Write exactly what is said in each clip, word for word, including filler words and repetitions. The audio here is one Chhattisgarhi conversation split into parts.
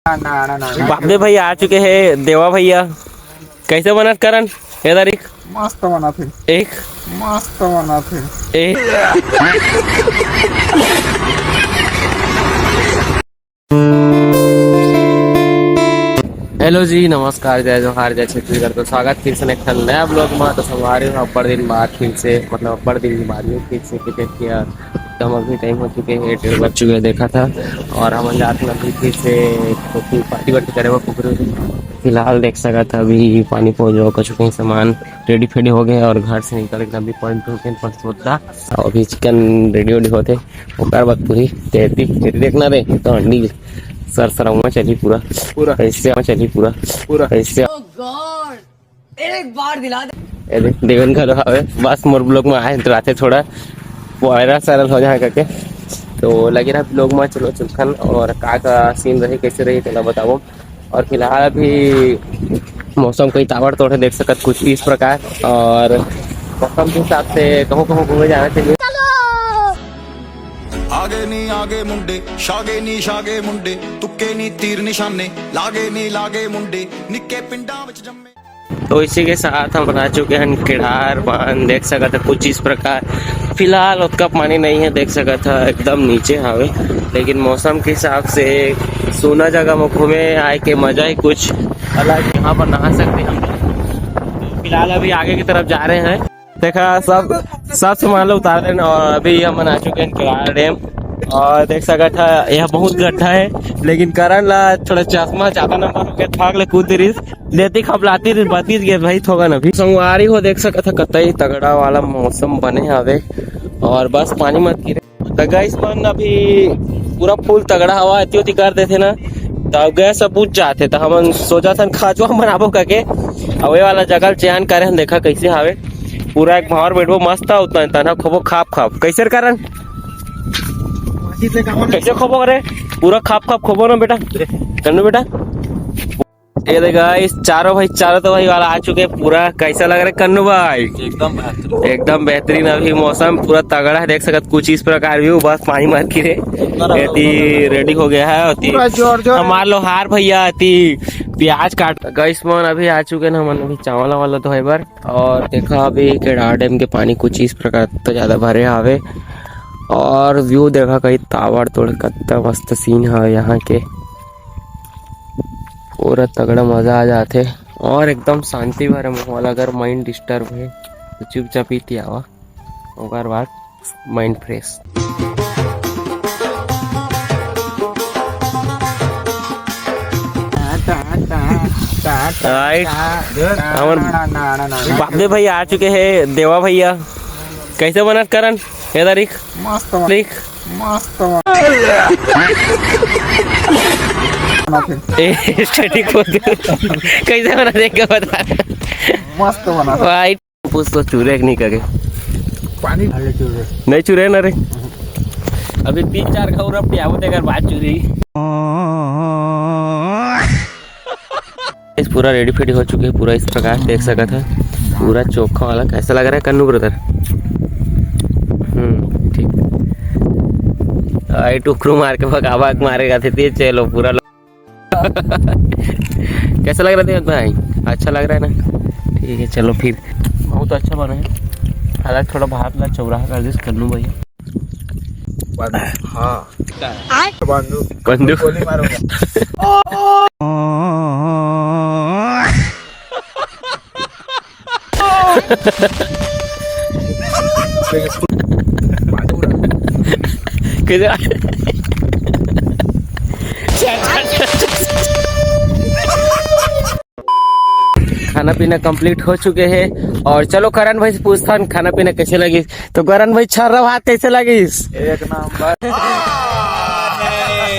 बाप रे भाई, आ चुके हैं देवा भैया। कैसे बनत करण? ये तारीख मस्त बनाथे। एक मस्त बनाथे। एक हेलो जी, नमस्कार, जय जोहार, जय छत्तीसगढ़। तो स्वागत फिर से एक ठन नया ब्लॉग में। तो संगवारी हो, अब्बड़ दिन बाद फिर से, मतलब अब्बड़ दिन के बाद में फिर से क्रिकेट किया। तो हम अभी टाइम हो चुके हैं, डेढ़ बज चुके हैं, देखा था। और हम जात में अभी फिर से कुछ पार्टी वार्टी करे बर कुकरी। फिलहाल देख सकत ह, अभी पानी पहुंच जाओ, कुछ कहीं सामान रेडी फेडी हो गए और घर से निकल के अभी पहुंच चुके हैं परसोत्ता। और अभी चिकन रेडी वेडी होते, ओकर बाद पूरी तैयारी, तैयारी देखना रे, तो हंडी सर सरौआ चली पूरा, पूरा। कैसे चली पूरा, पूरा। कैसे Oh God, एक बार दिला दे। ए देख, देवन घलो हवे, बस मोर ब्लॉग में आए तो आते थोड़ा वायरल सायरल हो जाए करके। तो लगे रहा ब्लॉग में, चलो चुलखन और का का सीन रही, कैसे रही, तेला बताओ। और फिलहाल अभी मौसम कहीं ताबड़तोड़ है, देख सकत कुछ इस प्रकार। और मौसम के हिसाब से कहूँ कहूँ घूमे जाना चाहिए। आगे नी आगे मुंडे, शागे नी शागे मुंडे, तुक्के नी तीर निशाने, लागे नी लागे मुंडे, निक्के पिंडां विच जम्मे। तो इसी के साथ हम आ चुके हैं केड़ार बांध। देख सकत है कुछ इस प्रकार, फिलहाल ओतका पानी नहीं है, देख सकत है एकदम नीचे हवे, लेकिन मौसम के हिसाब से सूना जगह में घूमे आए के मजा ही कुछ अलग। यहाँ पर नहा सकते हैं हम लोग। तो फिलहाल अभी आगे की तरफ जा रहे हैं। देखा, सब सब सामान ला उतार रहे हैं और अभी हमन आ चुके हैं केड़ार डैम। और देख सकत है, यह बहुत गड्ढा है, लेकिन करण ला थोड़ा चश्मा ज्यादा नंबर हो गया, थाक ले कूद रही, लेती खपलाती रही, बतीस गए भाई, थोड़ा ना भी। संगवारी हो, देख सकत है, कतई तगड़ा वाला मौसम बने हवे और बस पानी मत गिरे। तो गाइस मन अभी पूरा फुल तगड़ा हवा एती ओती कर देथे ना, तो गैस सब बुझ जाथे। तो हमन सोचा थन खाचवा बनाबो करके, अब ये वाला जगह चयन करे हन, देखा कैसे हवे। पूरा एक भावर बैठबो मस्त, उतना तना खोबो खाप खाप। कैसे करण? कैसे खोबो रे? पूरा खाप खाप खोबो ना बेटा, कन्नू बेटा। ये देखा, इस चारों भाई, चारों तो भाई वाला आ चुके हैं पूरा। कैसा लग रहा है कन्नू भाई? एकदम बेहतरीन। एकदम बेहतरीन। अभी मौसम पूरा तगड़ा है, देख सकत कुछ इस प्रकार व्यू, बस पानी मार के रे। एती रेडी हो गया है, एती पूरा जोर जोर। हमार लोहार भैया एती प्याज काट। गाइस मन अभी आ चुके हैं, हमन अभी चावल वाला धोए बर। और देखा, अभी केड़ार डैम के पानी कुछ इस प्रकार तो ज्यादा भरे हवे। और व्यू देखा, कहीं ताबड़तोड़ कत्ता मस्त सीन है यहाँ के। पूरा तगड़ा मजा आ जाथे और एकदम शांति भरे माहौल। अगर माइंड डिस्टर्ब है तो चुपचाप इति आवा, ओकर बाद माइंड फ्रेश। राइट। हमर बाप रे भाई आ चुके हैं देवा भैया। कैसे बनत करण? ये तारीख मस्त बना। तारीख मस्त बना। ए, स्टडी को दे। कैसे बना देख के बता। मस्त बना। भाई, पूछ तो चूरे के नहीं कहे। पानी डाले चूरे। नहीं चूरे ना रे। अभी तीन चार घाव रप आवत, अगर बात चूरी। इस पूरा रेडी फेडी हो चुके हैं, पूरा इस प्रकार देख सकत है, पूरा चोखा वाला। कैसा लग रहा है कन्नू ब्रदर? हम्म, ठीक। आई टुकड़ू मार के भगावा के मारेगा थे, चलो पूरा। कैसा लग रहा है देवत भाई? अच्छा लग रहा है ना? ठीक है, चलो फिर। बहुत अच्छा बना है। हालांकि थोड़ा भात ला चौराहा कर दे कन्नू भैया। बंद। हाँ। आय। बंदू। बंदू। गोली मारूंगा। कैसे? खाना पीना कंप्लीट हो चुके हैं और चलो करण भाई से पूछथन खाना पीना कैसे लगिस। तो करण भाई, छर्रा भात कैसे लगिस? एक नंबर। नहीं,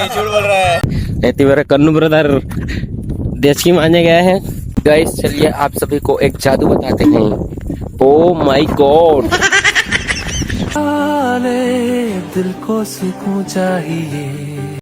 झूठ बोल रहा है। एती मेरा कन्नू ब्रदर देसी माने गया है। गाइस, चलिए आप सभी को एक जादू बताते हैं। Oh my God. दिल को सुकून चाहिए।